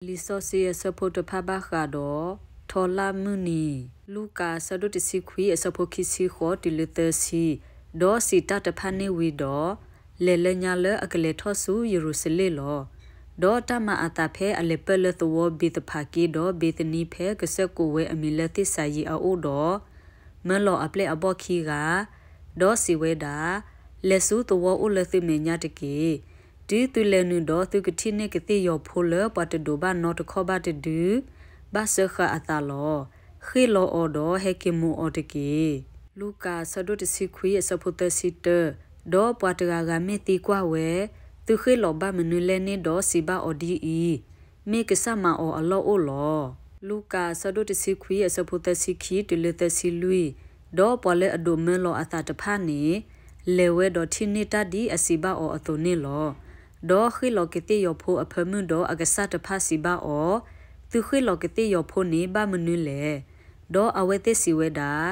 လံာ်စီဆှံအဆၢဖိတဖၣ်ဘၣ်ဃးဒီး ထီလၢ်မုၢ်နံၤ, လူၤကၣ်အဆၢဒိၣ်တဆံခွံအဆၢဖိခံဆံဃိးတုၤလၢသၢဆံ, ဒီးစံးတၢ်တဖၣ်န့ၣ်ဝံၤဒီး, လဲၤလၢညါလၢအကလဲၤထီၣ်ဆူယရူၤၡလ့ၣ်လီၤ. ဒီးတၢ်မၤအသးဖဲအလဲၤပၢၢ်လၢသဝီဘ့းသဖၤက့ဒီးဘ့းသနံဖဲ ကစၢၢ်ကိးဝဲအမံၤလၢသ့ၣ်စၤယံးအအိၣ်ဒီး, မၢလီၤအပျဲၢ်အဘီၣ်ခံဂၤ, ဒီးစံးဝဲဒၣ်, လဲၤဆူသဝီအိၣ်လၢသုမဲာ်ညါတက့ၢ်. တုၤသုလဲၤနုာ်ဒီးသုကထံၣ်န့ၢ်ကသ့ၣ်ယီၤဖိလၢပှၤတဒိးဘၣ်နီတခီၣ်ဘၣ်တဒု, ဘၣ်စၢဃာ်အသးလီၤ. ဃ့ၣ်လီၤအီၤဒီးဟဲက့ၤမိာ်အီၤတက့ၢ်. လူၤကၣ်အဆၢဒိၣ်တဆံခွံအဆၢဖိသၢဆံတၢ, ဒီးပှၤတဂၤဂၤမ့ၢ်သံကွၢ်ဝဲ, သုဃ့ၣ်လီၤဘၣ်မနုၤလဲၣ်န့ၣ်ဒီးစံးဘၣ်အီၤဒ်အံၤ, မ့ၢ်ကစၢ်မၤအီၤအလီၢ်အိၣ်လီၤ. လူၤကၣ်အဆၢဒိၣ်တဆံခွံအဆၢဖိသၢဆံခံတုၤလၢသၢဆံလွံၢ်, ဒီးပှၤလၢအဒိးမၢလီၤအသးတဖၣ်န့ၣ်, လဲၤဝဲဒီးထံၣ်န့ၢ်တၢ်ဒ်အစံးဘၣ်အီၤအသိးန့ၣ်လီၤ. ဒီးဃ့ၣ်လီၤကသ့ၣ်ယီၤဖိအဖၢမုၢ်ဒီးအကစၢ်တဖၣ်စံးဘၣ်အီၤ, သုဃ့ၣ်လီၤကသ့ၣ်ယီၤဖိန့ၣ်ဘၣ်မနုၤလဲၣ်. ဒီးအဝဲသ့ၣ်စံးဝဲဒၣ်,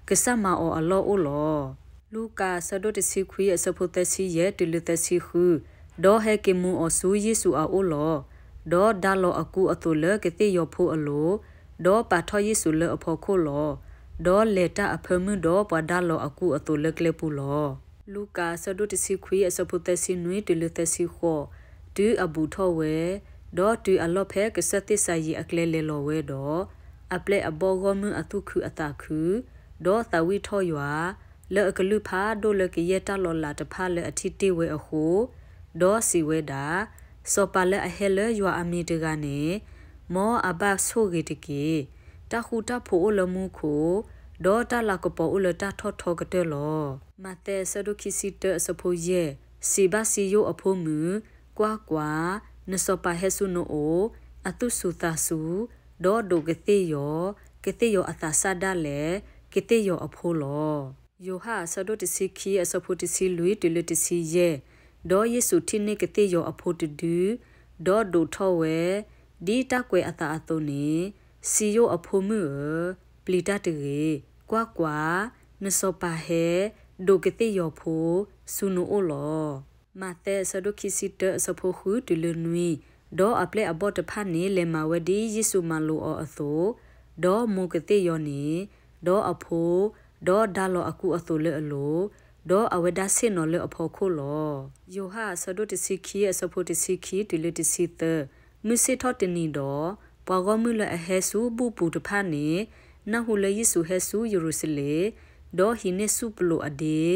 ကစၢ်မၤအီၤအလီၢ်အိၣ်လီၤ. လူၤကၣ်အဆၢဒိၣ်တဆံခွံအဆၢဖိသၢဆံယဲၢ်တုၤလၢသၢဆံဃု, ဒီးဟဲက့ၤမိၢ်အီၤဆူယ့ၣ်ၡူးအအိၣ်လီၤ. ဒီးဒါလီၤအကူအသိးလၢကသ့ၣ်ယီၤဖိအလိၤ, ဒီးပာ်ထီၣ်ယ့ၣ်ၡူးလၢအဖီခိၣ်လီၤ. ဒီးလဲၤတၢ်အဖၢမုၢ်ဒီးပှၤဒါလီၤအကူအသိးလၢကျဲပူၤလီၤ. လူၤကၣ်အဆၢဒိၣ်တဆံခွံအဆၢဖိသၢဆံနွံတုၤလၢသၢဆံဃိး, တုၤအဘူးထီၣ်ဝဲ, ဒီးတုၤအလီၢ်ဖဲကစၢၢ်သ့ၣ်စၤယံးအကျဲလဲၤလီၤဝဲဒီး, အပျဲၢ်အဘီၣ်ဂီၢ်မုၢ်အသူၣ်ခုအသးခု, ဒီးသးဝံၣ်ထီၣ်ယွၤ, လၢအကလုၢ်ဖးဒိၣ်လၢကယဲၢ်တၢ်လီၤလးတဖၣ်လၢအထံၣ်တ့ၢ်ဝဲအဃိ, ဒီးစံးဝဲဒၣ်, စီၤပၤလၢအဟဲလၢယွၤအမံၤတဂၤန့ၣ်, မ်အဘၣ်ဆိၣ်ဂ့ၤတက့ၢ်. တၢ်ဃူတၢ်ဖိးအိၣ်လၢမူခိၣ်, ဒီးတၢ်လၤကပီၤအိၣ်လၢတၢ်ထီၣ်ထီကတၢၢ်လီၤ. မးသဲအဆၢဒိၣ်ခံဆံတၢအဆၢဖိယဲၢ်, စံးဘၣ်စံယိၣ်အဖိမုၣ်, ကွၢ်ကွၢ်, နစီၤပၤဟဲဆူနအိၣ်, အသူၣ်စူၤသးစူၤ, ဒီးဒိးကသ့ၣ်ယီၤ, ကသ့ၣ်ယီၤအသးစၢ်ဒၣ်လဲာ်, ကသ့ၣ်ယီၤအဖိလီၤ. ယိၤဟၣ်အဆၢဒိၣ်တဆံခံအဆၢဖိတဆံလွံၢ်တုၤလၢတဆံယဲၢ်, ဒီးယ့ၣ်ၡူးထံၣ်န့ၢ်ကသ့ၣ်ယီၤအဖိတဒု, ဒီးဒိးထီၣ်ဝဲ, ဒ်တၢ်ကွဲးအသးအသိးန့ၣ်, စံယိၣ်အဖိမုၣ်ဧၢ, ပျံၤတၢ်တဂ့ၤ. ကွၢ်ကွၢ်, နစီၤပၤဟဲ, ဒိးကသ့ၣ်ယီၤဖိ, ဆူနအိၣ်လီၤ. မးသဲအဆၢဒိၣ်ခံဆံတၢအဆၢဖိဃုတုၤလၢနွံ, ဒီးအပျဲၢ်အဘီၣ်တဖၣ်န့ၣ် လဲၤမၤဝဲဒ်ယ့ၣ်ၡူးမၤလိာ်အီၤအသိး, ဒီးမိၢ်ကသ့ၣ်ယီၤန့ၣ်, ဒီးအဖိ, ဒီးဒါလီၤအကူအသိးလၢအလိၤ, ဒီးအဝဲဒၣ်ဆ့ၣ်နီၤလၢအဖီခိၣ်လီၤ. ယိၤဟၣ်အဆၢဒိၣ်တဆံခံအဆၢဖိတဆံခံတုၤလၢတဆံသၢ, မုၢ်ဆ့ၣ်ထီၣ်တနံၤဒီး, ပှၤဂီၢ်မုၢ်လၢအဟဲဆူဘူၣ်ပူၤတဖၣ်န့ၣ်, နၢ်ဟူလၢယ့ၣ်ၡူးဟဲဆူယရူၤၡလ့ၣ်, ဒီးဟံးန့ၢ်ဆူၣ်ပလိာ်အဒ့,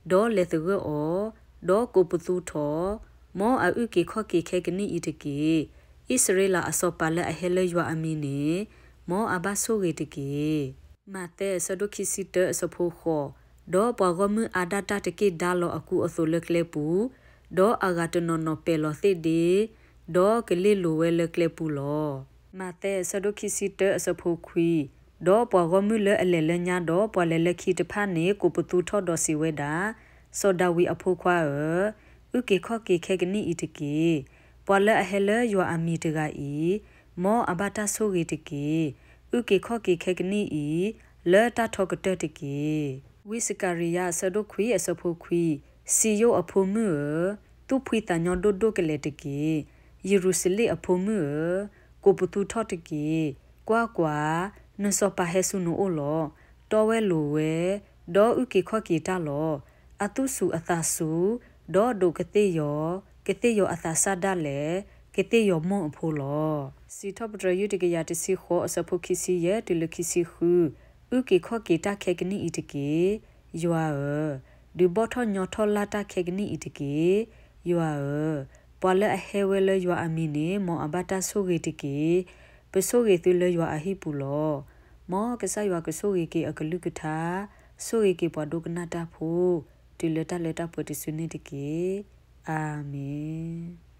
ဒီးလဲၤသဂၢၢ်အီၤ, ဒီးကိးပသူထီၣ်, မ်အအုၣ်က့ၤခီၣ်က့ၤခဲကနံၣ်အံၤတက့ၢ်. အံၣ်စရ့လးအစီၤပၤလၢအဟဲလၢယွၤအမံၤန့ၣ်, မ်အဘၣ်ဆိၣ်ဂ့ၤတက့ၢ်. မးသဲအဆၢဒိၣ်ခံဆံတၢအဆၢဖိဃိး, ဒီးပှၤဂီၢ်မုၢ်အါဒၣ်တၢ်တက့ၢ်ဒါလီၤအကူအသိးလၢကျဲပူၤ, ဒီးအဂၤတနီၤနီၤပဲာ်လီၤသ့ၣ်ဒ့, ဒီးကလ့ၢ်လိၤဝဲလၢကျဲပူၤလီၤ. မးသဲအဆၢဒိၣ်ခံဆံတၢအဆၢဖိခွံ, ဒီးပှၤဂီၢ်မုၢ်လၢအလဲၤလၢညါဒီးပှၤလဲၤလၢခံတဖၣ်န့ၣ် ကိးပသူထီၣ်ဒီးစံးဝဲဒၣ်, စီၤဒၤဝံးအဖိခွါဧၢ, အုၣ်က့ၤခီၣ်က့ၤခဲကနံၣ်အံၤတက့ၢ်. ပှၤလၢအဟဲလၢယွၤအမံၤတဂၤအံၤ, မ်အဘၣ်တၢ်ဆိၣ်ဂ့ၤတက့ၢ်. အုၣ်က့ၤခီၣ်က့ၤခဲကနံၣ်အံၤ, လၢတၢ်ထီကတၢၢ်တက့ၢ်. ဝံစကၤရံယၤအဆၢဒိၣ်ခွံအဆၢဖိခွံ, စံယိၣ်အဖိမုၣ်ဧၢ, သူၣ်ဖှံသးညီဒိၣ်ဒိၣ်ကလဲာ်တက့ၢ်. ယရူၤၡလ့ၣ်အဖိမုၣ်ဧၢ, ကိးပသူထီၣ်တက့ၢ်. ကွၢ်ကွၢ်, နစီၤပၤဟဲဆူနအိၣ်လီၤ. တီဝဲလိၤဝဲ, ဒီးအုၣ်က့ၤခီၣ်က့ၤတၢ်လီၤ. အသူၣ်စူၤအသးစူၤ, ဒီးဒိးကသ့ၣ်ယီၤ, ကသ့ၣ်ယီၤအသးစၢ်ဒၣ်လဲာ်, ကသ့ၣ်ယီၤမိၢ်အဖိလီၤ. စံးထီၣ်ပတြၢၤယုၢ်တကယၤတဆံဃိးအဆၢဖိခံဆံယဲၢ်တုၤလၢခံဆံဃု, အုၣ်က့ၤခီၣ်က့ၤတၢ်ခဲကနံၣ်အံၤတက့ၢ်. ယွၤဧၢ, ဒုးဘီၣ်ထီၣ်ညီထီၣ်လၢ်တၢ်ခဲကနံၣ်အံၤတက့ၢ်. ယွၤဧၢ, ပှၤလၢအဟဲဝဲလၢယွၤအမံၤန့ၣ် မ်အဘၣ်တၢ်ဆိၣ်ဂ့ၤတက့ၢ်. ပဆိၣ်ဂ့ၤသုလၢယွၤအဟံၣ်ပူၤလီၤ. မ်ကစၢ်ယွၤကဆိၣ်ဂ့ၤက့ၤအကလုၢ်ကထါ, ဆိၣ်ဂ့ၤက့ၤပှၤဒိကနၣ်တၢ်ဖိ, တုၤလၢတၢ်လၢတၢ်ပှဲၤတစုန့ၣ်တက့ၢ်. အၤမ့ၣ်.